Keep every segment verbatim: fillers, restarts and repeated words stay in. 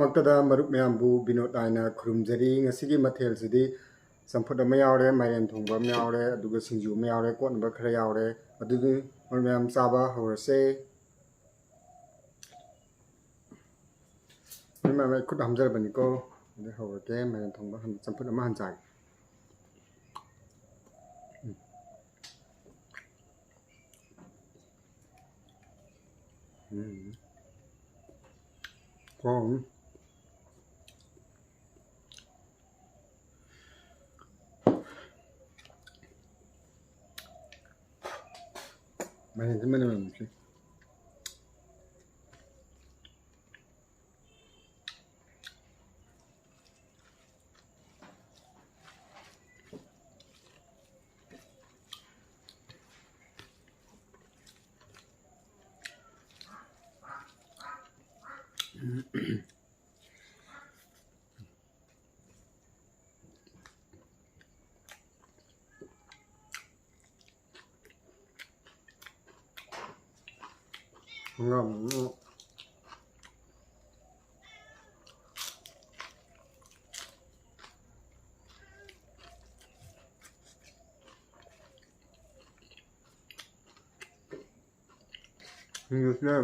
ꯃꯛꯇꯗ ꯃꯔꯨꯞ ꯃꯌꯥꯝꯕꯨ ꯕꯤꯅꯣꯗ ꯅꯥꯏꯅ ꯈꯨꯔꯨꯝꯖꯔꯤ꯫ ꯉꯁꯤꯒꯤ ꯃꯊꯦꯜꯁꯤꯗꯤ ꯆꯝꯐꯨꯠ ꯑꯃ ꯌꯥꯎꯔꯦ, ꯃꯥꯏꯔꯦꯟ ꯊꯣꯡꯕ ꯑꯃ ꯌꯥꯎꯔꯦ, ꯑꯗꯨꯒ ꯁꯤꯡꯖꯨ ꯑꯃ ꯌꯥꯎꯔꯦ, ꯀꯣꯠꯅꯕ ꯈꯔ ꯌꯥꯎꯔꯦ꯫ ꯑꯗꯨꯗꯤ ꯃꯔꯨꯞ ꯃꯌꯥꯝ ꯆꯥꯕ ꯍꯧꯔꯁꯦ꯫ ꯃꯔꯨꯞ ꯃꯌꯥꯝ, ꯑꯩ ꯈꯨꯠ ꯍꯥꯝꯖꯔꯕꯅꯤꯀꯣ꯫ ꯑꯗꯨ ꯍꯧꯔꯒꯦ, ꯃꯥꯏꯔꯦꯟ ꯊꯣꯡꯕ ꯍꯥꯟꯅ, ꯆꯝꯐꯨꯠ ꯑꯃ ꯍꯥꯟꯅ ꯆꯥꯒꯦ꯫ ꯎꯝ꯫ ꯎꯝ꯫ ꯀꯣ꯫ ꯃꯥꯏꯔꯦꯟꯁꯦ ꯃꯅꯝ ꯌꯥꯝ ꯅꯨꯡꯁꯤ꯫ ꯍꯪꯒꯥꯝ꯫ ꯁꯤꯡꯖꯨꯁꯤꯅ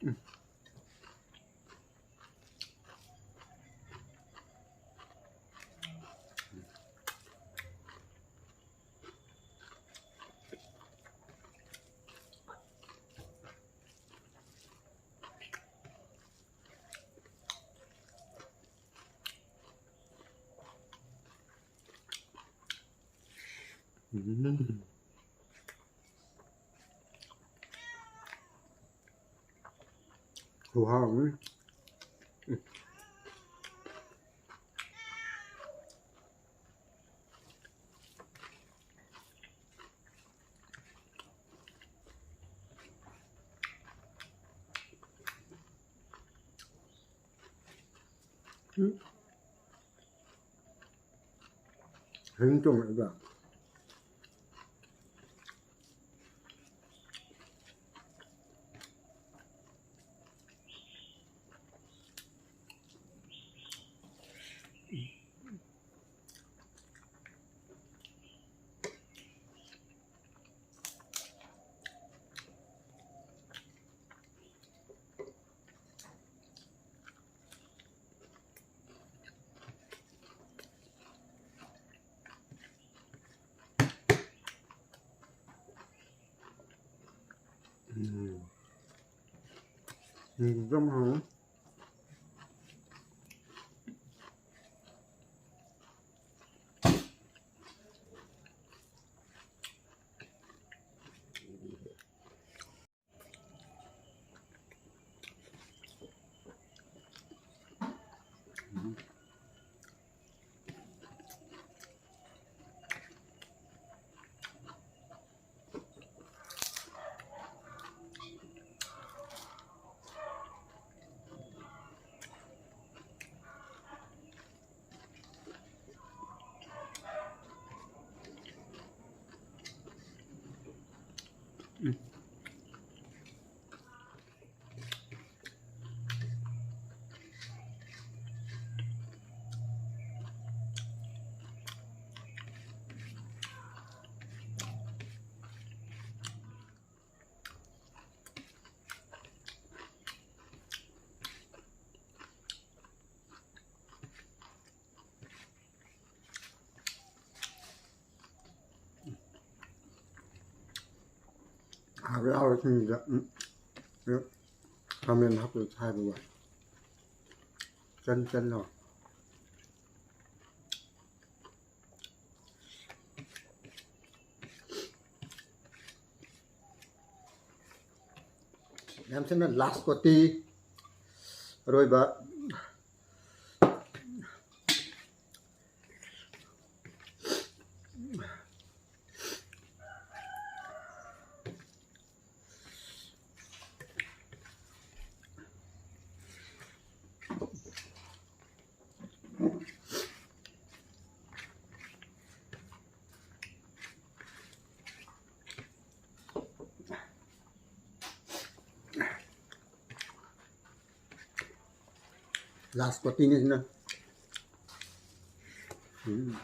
ꯎꯝ꯫ ꯈꯨꯍꯥꯎ ꯑꯃ꯫ ꯎꯝ꯫ ꯍꯌꯤꯡ ꯇꯣꯡꯉꯛꯏꯕ꯫ ꯎꯝ꯫ ꯎꯝ, ꯌꯥꯝ ꯍꯥꯎꯋꯦ꯫ ꯍꯥꯎꯔꯦ, ꯍꯥꯎꯔꯦ, ꯁꯤꯡꯖꯨꯗ꯫ ꯎꯝ꯫ ꯈꯥꯃꯦꯟ ꯍꯥꯞꯄꯗ ꯁꯥꯏꯕ ꯋꯥꯏ꯫ ꯆꯟ ꯆꯟ ꯂꯥꯎ꯫ ꯃꯌꯥꯝꯁꯤꯅ last ꯀꯣꯇꯤ ꯑꯔꯣꯏꯕ꯫ Last ꯀꯣꯇꯤꯅꯤ ꯁꯤꯅ꯫ ꯎꯝ꯫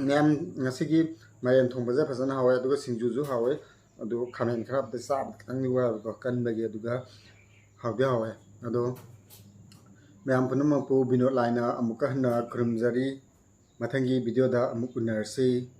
ꯃꯌꯥꯝ, ꯉꯁꯤꯒꯤ ꯃꯥꯏꯔꯦꯟ ꯊꯣꯡꯕꯁꯦ ꯐꯖꯅ ꯍꯥꯎꯋꯦ, ꯑꯗꯨꯒ ꯁꯤꯡꯖꯨꯁꯨ ꯍꯥꯎꯋꯦ꯫ ꯑꯗꯨ ꯈꯥꯃꯦꯟ ꯈꯔ ꯍꯥꯞꯄꯗ ꯆꯥꯕꯗ ꯈꯤꯇꯪꯗꯤ ꯋꯥꯕꯀꯣ, ꯀꯟꯕꯒꯤ, ꯑꯗꯨꯒ ꯍꯥꯎꯗꯤ ꯍꯥꯎꯋꯦ꯫ ꯑꯗꯣ ꯃꯌꯥꯝ ꯄꯨꯝꯅꯃꯛꯄꯨ ꯕꯤꯅꯣꯗ ꯂꯥꯏꯅ ꯑꯃꯨꯛꯀ ꯍꯟꯅ ꯈꯨꯔꯨꯝꯖꯔꯤ꯫ ꯃꯊꯪꯒꯤ ꯚꯤꯗꯤꯑꯣꯗ ꯑꯃꯨꯛ ꯎꯅꯔꯁꯤ꯫